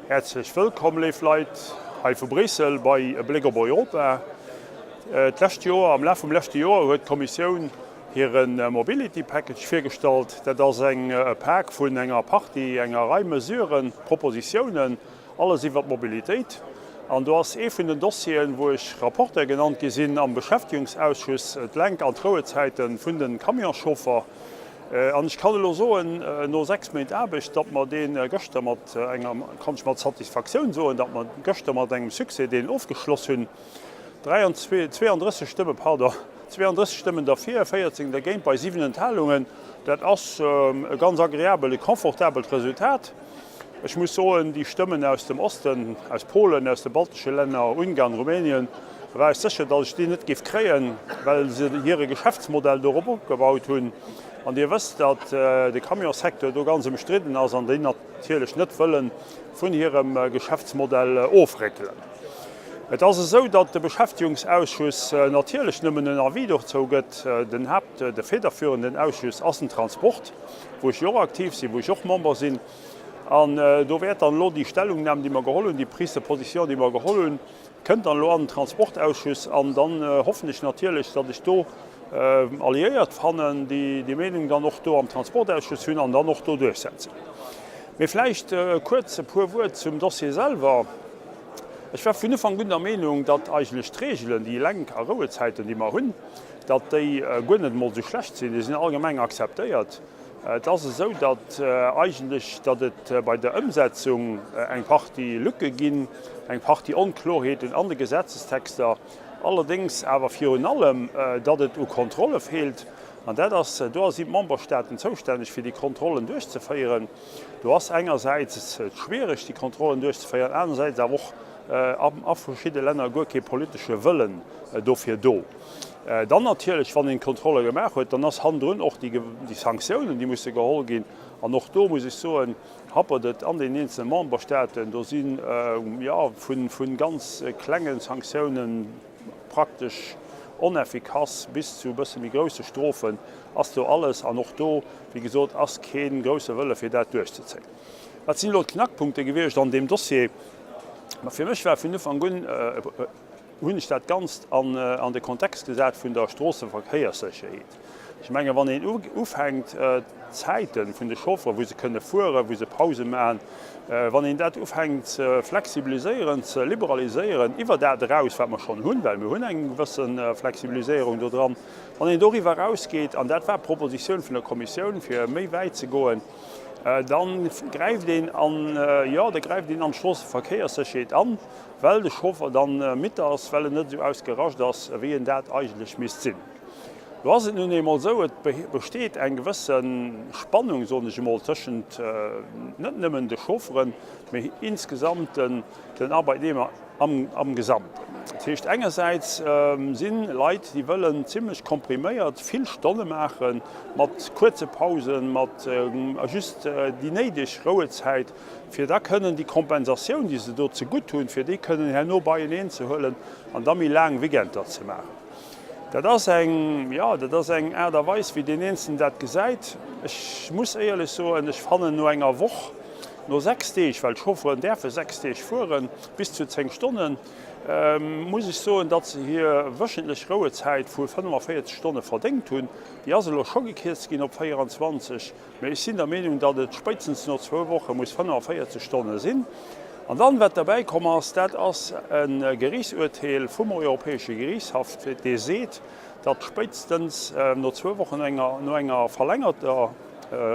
Häerzlech wëllkomm, léif Leit, hei vu Bréissel bei E Bléck op Europa. D'lescht Joer, am Laf vum leschte Joer huet d'Kommissioun hire Mobility Package virgestallt. Dat ass eng e Pak vun enger Partie, enger Rei Mesuren, Propositiounen, alles iwwert d'Mobilitéit. An do ass ee vun den Dossieren, wou ech Rapporteur genannt gi sinn am Beschäftigungsausschuss, d'Lenk an d'Rouezäite vun de Camionschauffer. An ech kann elo soen, no 6 Méint Aarbecht, datt mer dee gëschter mat enger, kann ech mat Satisfaktioun soen, datt mer gëschter mat engem Succès deen ofgeschloss hunn, 32 Stëmme, pardon, 32 Stëmmen derfir, 14 dergéint bei 7 Enthalungen. Dat ass e ganz agreabel, e confortabelt Resultat. Ech muss soen, déi Stëmmen aus dem Osten, aus Polen, aus de baltesche Länner, Ungarn, Rumänien, da war ech sécher, datt ech déi net géif kréien, well se hire Geschäftsmodell dorop opgebaut hunn. An Dir wësst, datt de Camionssecteur do ganz ëmstridden ass an déi natierlech net wëlle vun hirem Geschäftsmodell ofréckelen. Et ass esou, datt de Beschäftigungsausschuss natierlech nëmmen en Avis dozou gëtt. Den Haapt-, de federführenden Ausschuss ass den Transport, wou ech jo och aktiv sinn, wou ech och Member sinn. An do wäert dann elo déi Stellungnam, déi mer geholl hunn, déi Prise de position, déi mer geholl hunn, kënnt dann elo an den Transportausschuss. An dann hoffen ech natierlech, datt ech do Alliéiert fannen, déi déi Meenung dann och do am Transportausschuss hunn an dann och do duerchsetzen. Mee vläicht kuerz e puer Wuert zum Dossier selwer. Ech war vun Ufank un der Meenung, datt eigentlech d'Reegelen, déi Lenk a Rouezäiten, déi mer hunn, datt déi guer net emol esou schlecht sinn. Déi sinn allgemeng akzeptéiert. Et ass esou, datt eigentlech, datt et bei der Ëmsetzung eng Partie Lücke ginn, eng Partie Onklorheeten an de Gesetzestexter, allerdéngs awer virun allem, datt et u Kontrolle feelt. An dat ass, do si d'Memberstaaten zoustänneg, fir déi Kontrollen duerchzeféieren. Do ass engersäits et schwiereg, déi Kontrollen duerchzeféieren, anersäits awer och a verschidde Länner guer kee politesche Wëllen dofir do. Dann natierlech, wann een d'Kontrolle gemaach huet, dann ass hannendrun och déi Sanktiounen, déi musse geholl ginn. An och do muss ech soen, happert et an den eenzele Memberstaaten. Do si jo vu ganz klenge Sanktiounen, praktesch oneffikass, bis zu e bësse méi grousse Strofen ass do alles. An och do, wéi gesot, ass kee grousse Wëlle fir dat duerchzezéien. Wat sinn elo d'Knackpunkte gewiescht an deem Dossier? Ma fir mech war vun Ufank un, hunn ech dat Ganzt an de Kontext gesat vun der Stroosseverkéierssécherheet. Ech mengen, wann een ufänkt, d'Zäite vun de Chaufferen, wou se kënne fueren, wou se Pause maachen, wann een dat ufänkt ze flexibiliséieren, ze liberaliséieren iwwer dat eraus, wat mer schonn hunn, well mir hunn eng gewësse Flexibiliséierung do dran, wann een doriwwer erausgeet, an dat war d'Propositioun vun der Kommissioun, fir méi wäit ze goen, da gräift een an, jo, da gräift een an d'Stroosseverkéierssécherheet an. Well de Chauffer dann midd ass, well en net esou ausgerascht ass, wéi en dat eigentlech misst sinn. Lo ass et nun eemol esou, et besteet eng gewësse Spannung, soen ech emol, tëschent net nëmmen de Chaufferen, mee insgesamt den Arbeitnehmer am Gesamten. Dat heescht, engersäits si Leit, déi wëllen zimlech kompriméiert vill Stonne maachen, mat kuerze Pausen, mat just déi néideg Rouezäit, fir da kënnen déi Kompensatioun, déi se do zegutt hunn, fir déi kënnen herno beieneen ze huelen an da méi laang Weekender ze maachen. Dat ass eng, jo, dat ass eng Aart a Weis, wéi deen Eenzelnen dat gesäit. Ech muss éierlech soen, ech fannen no enger Woch, no 6 Deeg, well d'Chaufferen däerfe 6 Deeg fueren, bis zu 10 Stonnen, muss ech soen, datt se hir wöchentlech Rouezäit vu 45 Stonne verdéngt hunn. Déi ass elo scho gekierzt ginn op 24. Mee ech sinn der Meenung, datt et spéitstens no zwou Woche muss 45 Stonne sinn. An dann, wat derbäi komm ass, dat ass e Geriichtsurteel vum Europäesche Geriichtshaff, dee seet, datt spéitstens no zwou Wochen no enger verlängerter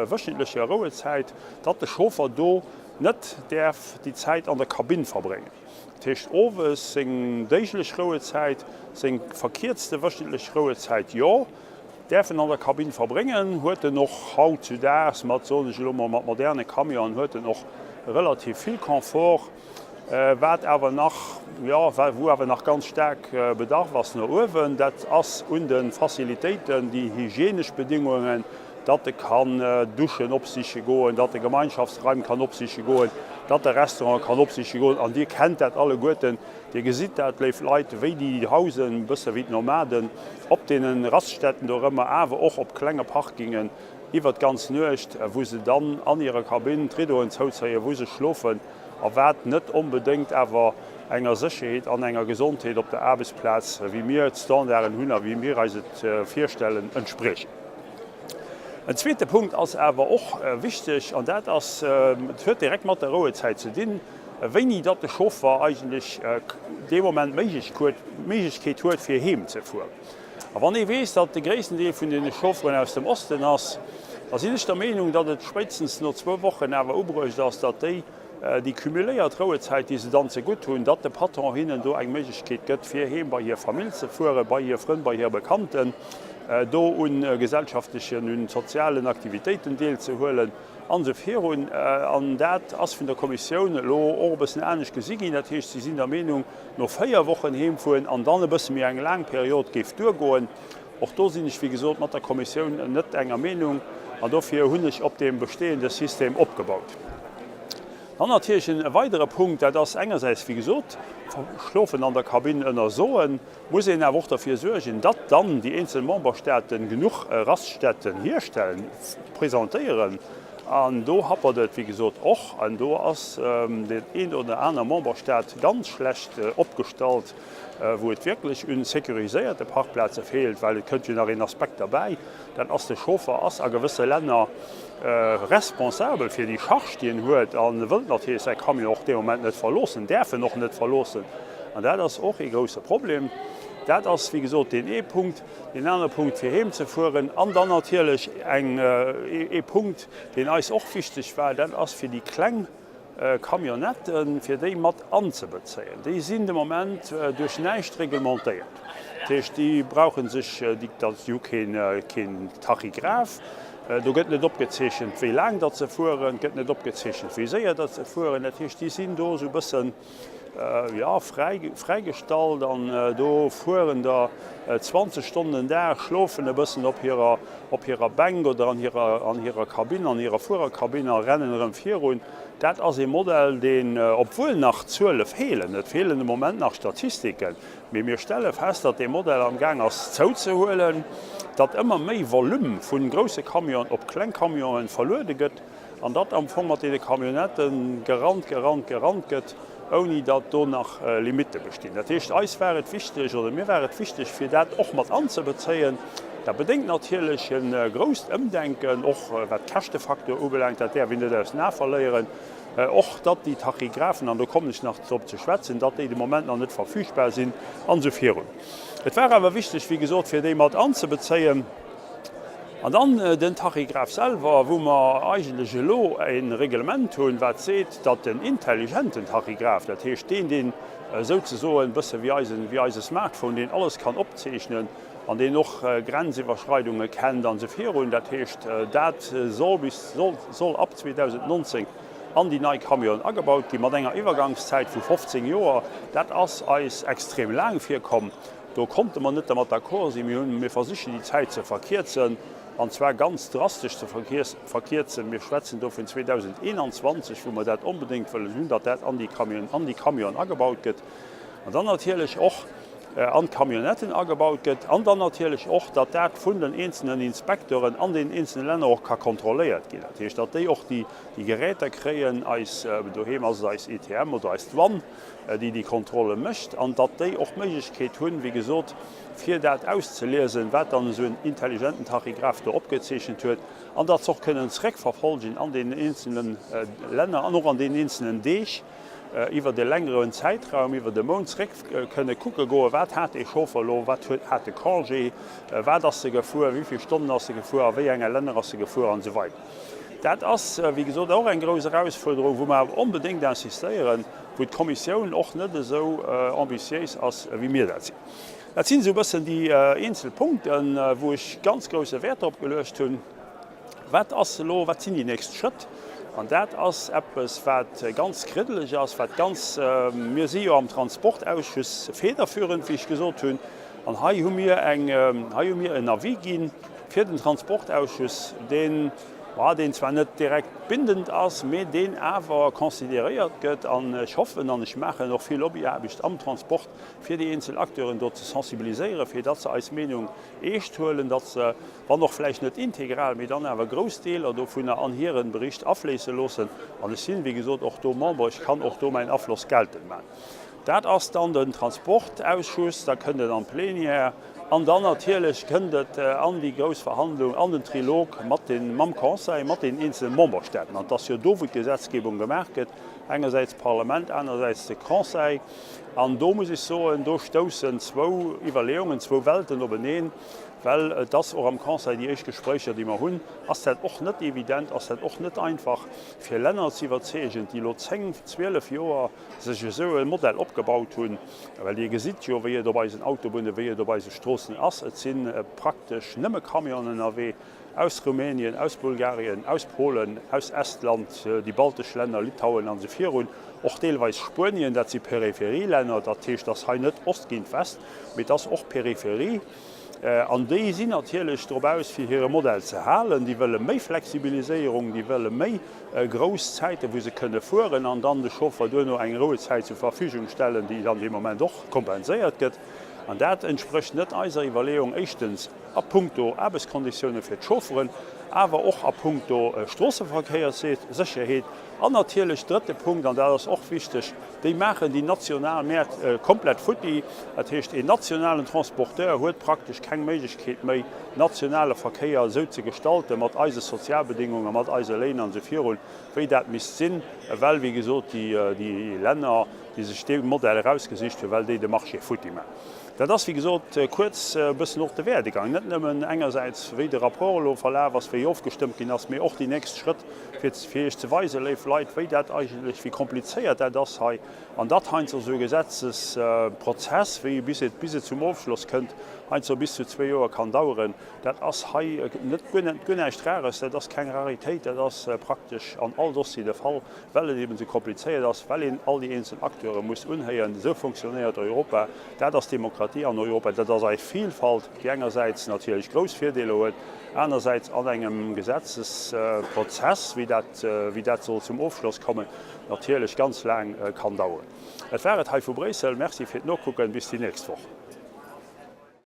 wöchentlecher Rouezäit, datt de Chauffer do net däerf déi Zäit an der Kabinn verbréngen. Dat heescht owes seng déiglech Rouezäit, seng verkierzte wöchentlech Rouezäit, jo, Däerf en an der Kabinn verbréngen, huet en och hautzudaags mat, soen ech elo mol, mat moderne Camionen huet en och relativ vill Confort, wat awer nach, jo, wou awer nach ganz staark Bedarf ass no uewen, dat ass un de Facilitéiten, déi hygienesch Bedingungen, datt e kann Duschen opsiche goen, datt e Gemeinschaftsraim kann opsiche goen, datt e Restaurant kann opsiche goen. An Dir kennt dat alleguerten, Dir gesitt dat, léif Leit, wéi déi hausen, e bësse wéi d'Nomaden, op deene Raststätten dorëmmer, awer och op klenge Parkingen iwwer d'ganz Nuecht, wou se dann an hirer Kabinn d'Riddoen zouzéien, wou se schlofen. a wat net onbedéngt awer enger Sécherheet an enger Gesondheet op der Aarbechtsplaz, wéi mir d'Standarden hunn a wéi mir eis et virstellen, entspriechen. En zweete Punkt ass awer och wichteg, an dat ass, et huet direkt mat der Rouezäit ze dinn, wéini datt de Chauffer eigentlech dee Moment d'Méiglechkeet huet, fir heem ze fueren. A wann ee weess, datt de gréissten Deel vun deene Chaufferen aus dem Osten ass, da sinn ech der Meenung, datt et spéitstens no zwou Wochen awer ubruecht ass, datt déi déi cumuléiert Rouezäit, déi se dann zegutt hunn, datt de Patron hinnen do eng Méiglechkeet gëtt, fir heem bei hir Famill ze fueren, bei hir Frënn, bei hir Bekannten, do u gesellschaftlechen, u sozialen Aktivitéiten deelzehuelen an esou virun. An dat ass vun der Kommissioun elo och e bëssen anescht gesi ginn. Dat heescht, si sinn der Meenung, no 4 Wochen heemfueren an dann e bësse méi eng laang Period géif duergoen. Och do sinn ech, wéi gesot, mat der Kommissioun net enger Meenung an dofir hunn ech op deem bestehende System opgebaut. Dann natierlech e weidere Punkt, dat ass engersäits, wéi gesot, Schlofen an der Kabinn ënnersoen, muss een awer och derfir suergen, datt dann déi eenzel Memberstaaten genuch Raststätten hierstellen, presentéieren. An do happert et, wéi gesot, och. An do ass deen een oder aner Memberstaat ganz schlecht opgestallt, wou et wierklech un sécuriséierte Parkplaze feelt, well et kënnt jo nach een Aspekt derbäi, dat ass, de Chauffer ass a gewësse Länner responsabel fir déi Charge, déi en huet, a wëllt natierlech säi Camion och dee Moment net verloossen, däerf en och net verloossen. An dat ass och ee grouse Problem. Dat ass, wéi gesot, deen ee Punkt. Deen anere Punkt, fir heem ze fueren. An dann natierlech eng, ee Punkt, deen eis och wichteg war, dat ass fir déi kleng Camionnetten, fir déi mat anzebezéien. Déi sinn de Moment duerch näischt reglementéiert. Dat heescht, déi brauche sech, déi hu keen Tachygraph, do gëtt net opgezeechent, wéi laang datt se fueren, et gëtt net opgezeechent, wéi séier datt se fueren. Dat heescht, déi sinn do esou e bëssen, jo, fräigestallt an do fueren der 20 Stonnen den Dag, schlofen e bëssen op hirer, op hirer Bänk oder an hirer, an hirer Kabinn, an hirer Fuererkabinn a rennen erëm virun. Dat ass ee Modell, deen, obwuel nach Zuele feelen, et feelen de Moment nach Statistiken, mee mir stelle fest, datt dee Modell amgaang ass zouzehuelen, datt ëmmer méi Volume vu grousse Camionen op kleng Camionen verluede gëtt. An datt am Fong mat deene Camionnettë gerannt, gerannt, gerannt gëtt, ouni datt do nach Limitte bestinn. Dat heescht, eis war et wichteg, oder mir war et wichteg, fir dat och mat anzebezéien. Dat bedéngt natierlech e grousst Ëmdenken, och wat d'Käschtefaktor ubelaangt, dat däerf een net aus den Ae verléieren. Och datt déi Tachygraphen, an do kommen ech nach drop ze schwätzen, datt déi de Moment nach net verfügbar sinn an esou virun. Et war awer wichteg, wéi gesot, fir déi mat anzebezéien. An dann den Tachygraph selwer, wou mer eigentlech elo e Reglement hunn, wat seet, datt den intelligenten Tachygraph, dat heescht deen, deen souzesoen e bësse wéi eisen, wéi eise Smartphone, deen alles kann opzeechnen an deen och Grenziwwerschreidunge kennt an esou virun, dat heescht dat soll bis, soll, soll ab 2019 an déi nei Camionen agebaut gi mat enger Iwwergangszäit vu 15 Joer. Dat ass eis extrem laang virkomm. Do konnte mer net dermat d'accord sinn. Mir hunn, mir versichen déi Zäit ze verkierzen, an zwar ganz drastesch ze verkierzen. Mir schwätzen do vun 2021, wou mer dat onbedéngt wëllen hunn, datt dat an déi Camion, an déi Camionen agebaut gëtt an dann natierlech och an d'Camionnetten agebaut gëtt an dann natierlech och, datt dat vun den eenzelnen Inspektoren an den eenzelne Länner och ka kontrolléiert ginn. Dat heescht, datt déi och déi Geräter kréien, eis, doheem ass et eis ITM oder eis Douane, déi déi Kontrolle mécht, an datt déi och d'Méiglechkeet hunn, wéi gesot, fir dat auszeliesen, wat dann esou en intelligenten Tachygraph do opgezeechent huet, an datt se och kënnen zréckverfolgen an deenen eenzelne Länner an och an deenen eenzelnen Deeg iwwert e längeren Zäitraum, iwwert e Mount zréck kënne kucke goen, wat hat dee Chauffer elo, wat huet, hat e Congé, wat ass e gefuer, wéi vill Stonnen ass e gefuer, a wéi enge Länner ass e gefuer an esou weider. Dat ass, wéi gesot, och eng grouss Erausfuerderung, wou mer awer onbedéngt insistéieren, wou d'Kommissioun och net esou ambitiéis ass, wéi mir dat sinn. Dat sinn esou e bëssen déi eenzel Punkten, wou ech ganz grousse Wäert drop geluecht hunn. Wat ass elo, wat sinn déi nächst Schrëtt? An dat ass eppes, wat ganz kriddeleg ass, wat ganz, mir si jo am Transportausschuss federführend, wéi ech gesot hunn, an hei hu mir eng, hei hu mir en Avis gi fir den Transportausschuss, deen. Ma deen zwar net direkt bindend ass, mee deen awer consideréiert gëtt. An ech hoffen, an ech maachen och vill Lobbyaarbecht am Transport, fir déi eenzel Acteuren do ze sensibiliséieren, fir datt se eis Meenung eescht huelen, datt se, wann och vläicht net integral, mee dann awer grouss Deeler dovunner an hire Bericht afléisse loossen. An ech sinn, wéi gesot, och do Member, ech kann och do mäin Afloss geltend maachen. Dat ass dann den Transportausschuss, da kënnt et an d'Plénière an dann natierlech kënnt et an déi grouss Verhandlung, an den Trilog mat den, mam Conseil, mat den eenzele Memberstaaten. An et ass jo do, wou d'Gesetzgebung gemaach gëtt, engersäits d'Parlament, anersäits de Conseil. An do muss ech soen, do stoussen zwou Iwwerleeungen, zwou Welten openeen, well et ass och am Conseil, déi éischt Gespréicher, déi mer hunn, ass dat och net evident, ass dat och net einfach, fir Länner ze iwwerzeegen, déi elo zéng, 12 Joer sech esou e Modell opgebaut hunn, well Dir gesitt jo, wéi et op eisen Autobunnen, wéi et op eise Stroossen ass, et si praktesch nëmme Camionen ënnerwee aus Rumänien, aus Bulgarien, aus Polen, aus Estland, déi baltesch Länner, Litauen an esou virun, och deelweis Spuenien, dat si Peripherielänner, dat heescht, et ass hei net Ost géint West, mee et ass och Peripherie. An déi sinn natierlech drop aus, fir hire Modell ze halen. Déi wëlle méi Flexibiliséierung, déi wëlle méi grouss Zäiten, wou se kënne fueren an dann de Chauffer duerno eng Rouezäit zur Verfügung stellen, déi dann dee Moment och kompenséiert gëtt. An dat entsprécht net eiser Iwwerleeung, éischtens a puncto Aarbechtskonditioune fir d'Chaufferen, awer och a puncto Stroosseverkéierssécherheet. An natierlech, drëtte Punkt, an dat ass och wichteg, déi maachen déi national Mäert komplett futti. Dat heescht, een nationalen Transporteur huet praktesch keng Méiglechkeet méi, nationale Verkéier esou ze gestalten, mat eise Sozialbedingungen, mat eise Léin an esou virun, wéi dat misst sinn, well, wéi gesot, déi Länner, déi sech dee Modell erausgesicht hunn, well déi de Marché futti maachen. Dat ass, wéi gesot, kuerz e bëssen och de Werdegang, net nëmmen engersäits, wéi de Rapport elo verlaf ass, wéi ofgestëmmt ginn ass, mee och déi nächst Schrëtt, fir fir Iech ze weisen, léif Leit, wéi dat eigentlech, wéi komplizéiert dat ass hei an datt heiansdo esou e Gesetzesprozess, wéi bis et bis et zum Ofschloss kënnt, heiansdo bis zu zwee Joer kann daueren. Dat ass hei net guer net guer näischt Rares, dat ass keng Raritéit, dat ass praktesch an all Dossier de Fall. Well et eben esou komplizéiert ass, well een all déi eenzel Acteure muss unhéieren. Esou fonctionnéiert Europa. Dat ass Demokratie an Europa. Dat ass eis Vielfalt, déi engersäits natierlech grouss Virdeeler huet, anersäits an engem Gesetzesprozess, wéi dat, wéi dat soll zum Ofschloss kommen, natierlech ganz laang kann daueren. Et war et hei vu Bréissel. Merci fir d'Nokucken. Bis déi nächst Woch.